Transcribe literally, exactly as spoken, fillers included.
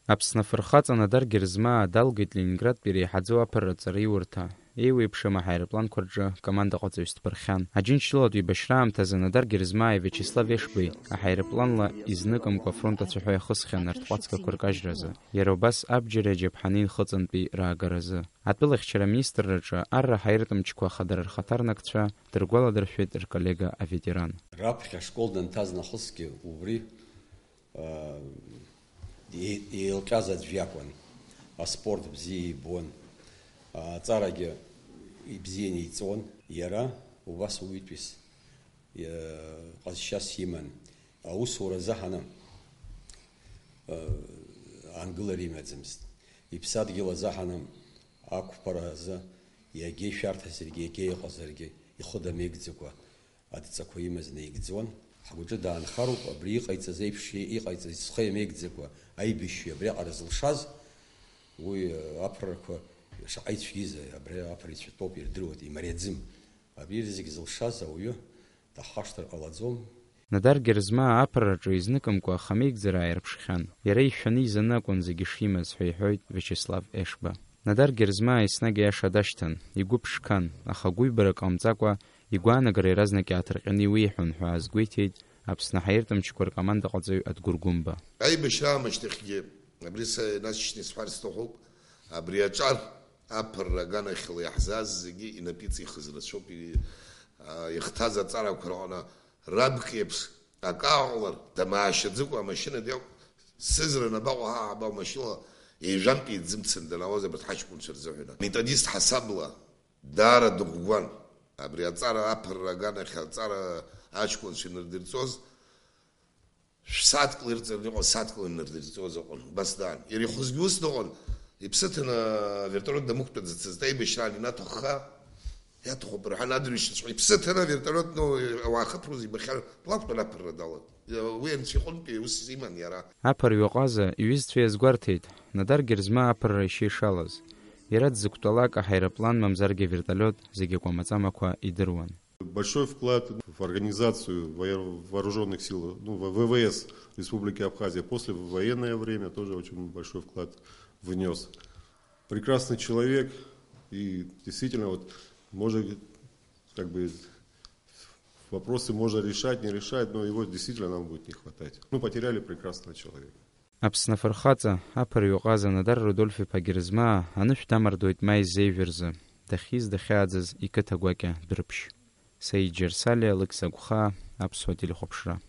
Аԥсны афырхаҵа Надар Герзмаа далгеит Ленинградтәи иреиҳаӡоу аԥырра ҵараиурҭа. Еиуеиԥшым аҳаирпланқәа рҿы командаҟаҵаҩс дԥырхьан. Аџьынџьтәылатәи еибашьраамҭазы Надар Герзмааи Виачеслав Ешбеи аҳаирпланла изныкымкәа афронт ацәаҳәа иахысхьан арҭҟәацгақәа ркажьразы, иара убас абџьари аџьаԥҳани нхыҵынтәи раагаразы. Атәылахьчара аминистрраҿы арра ҳаиртә мчқәа ахадара рхаҭарнакцәа дыргәаладыршәеит рколлега аветеран. Раԥхьа ашкол данҭаз нахысгьы убри, аа, е-, еилҟьаз аӡә иакәын. Аспорт бзиа ибон, аҵарагьы ибзианы иҵон. Иара убас уаҩытәыс, иа-, ҟазшьас иман. Аусура азыҳаны, аа, аангылара имаӡамызт. Иԥсадгьыл азыҳаны ақәԥара азы иагьа ишәарҭазаргьы, иагьа иҟазаргьы, ихы дамеигӡакәа, адҵақәа имаз наигӡон. Ҳгәаҿы даанхароуп, абри иҟаиҵаз еиԥш, иҟаиҵаз зхы иамеигӡакәа, аибашьҩы абриаҟара зылшаз, уи, аԥыррақәа шаҟа ицәгьызеи, абри аԥырҩцәа тәоуп, ирдыруеит, имариаӡым. Абри зегь зылшаз ауаҩы даҳхашҭыр ҟалаӡом. Надар Герзмаа аԥырраҿы изныкымкәа ахамеигӡара ааирԥшхьан. Иара ишәаны изаны акәын зегьы шимаз, ҳәа иҳәоит Виачеслав Ешба. Надар Герзмаа еснагь аиаша дашьҭан, игәы ԥшқан, аха гәыҩбарак ҟамҵакәа, игәаанагара иаразнак иааҭырҟьаны иуеиҳәон ҳәа азгәеиҭеит Аԥсны ҳаиртә мчқәа ркомандаҟаҵаҩ Адгәыр Гәымба. Аибашьра аамышьҭахьгьы абри са ианасшьны исҳәар сҭахуп, абри аҿар аԥырра аганахьала иаҳзааз зегьы инапы иҵихыз рацәоуп, и-, а, ихҭаз аҵарақәа рҟны рабк иеиԥш акы ааҟалар, дамаашьаӡакәа амашьына диақәтәан, сызра набаҟоу ҳа ҳабаҟоу машьынала ҩажәантәи иӡымцан данаауаз абарҭ ҳаҷкәынцәа рзыҳәан. Методист ҳасабла даара дыӷәӷәан, абри аҵара аԥырра аганахь аҵара аҷкәынцәа инардырҵоз, шә-сааҭк ирҵарны иҟаз сааҭк инардырҵоз аҟын, убас даан. Иара ихәызгьы ус ныҟәон, иԥсы ҭаны авертолиот дамықәтәаӡацызт, аибашьраан инаҭахха, иаҭахуп рҳәан, адырҩаҽныҵәҟьа иԥсы ҭаны авертолиот, ну, ауаа хыԥруаз ибахьан, длақәтәан аԥырра далагон. Уи анцәа иҟынтәи ус иман иара. Аԥырҩы ҟаза иҩызцәа иазгәарҭеит, Надар Герзмаа аԥырра ишьа ишалаз. Иара дзықәтәалак аҳаирплан мамзаргьы авертолиот зегьы акәамаҵамақәа идыруан. Большой вклад в организацию воер-, вооружённых сил, ну, в-, В В С Республики Абхазия после военное время тоже очень большой вклад внёс. Прекрасный человек, и действительно, вот, может, как бы, вопросы можно решать, не решать, но его действительно нам будет не хватать. Ну, потеряли прекрасного человека. Аԥсны афырхаҵа, аԥырҩы ҟаза Надар Рудольф-иԥа Герзмаа анышә дамардоит ма изеижәырзы, дахьиз дахьааӡаз иқыҭа гәакьа Дәрыԥшь. Саид Џьарсалиа, Алықьса Гәхаа, Аԥсуа телехәаԥшра.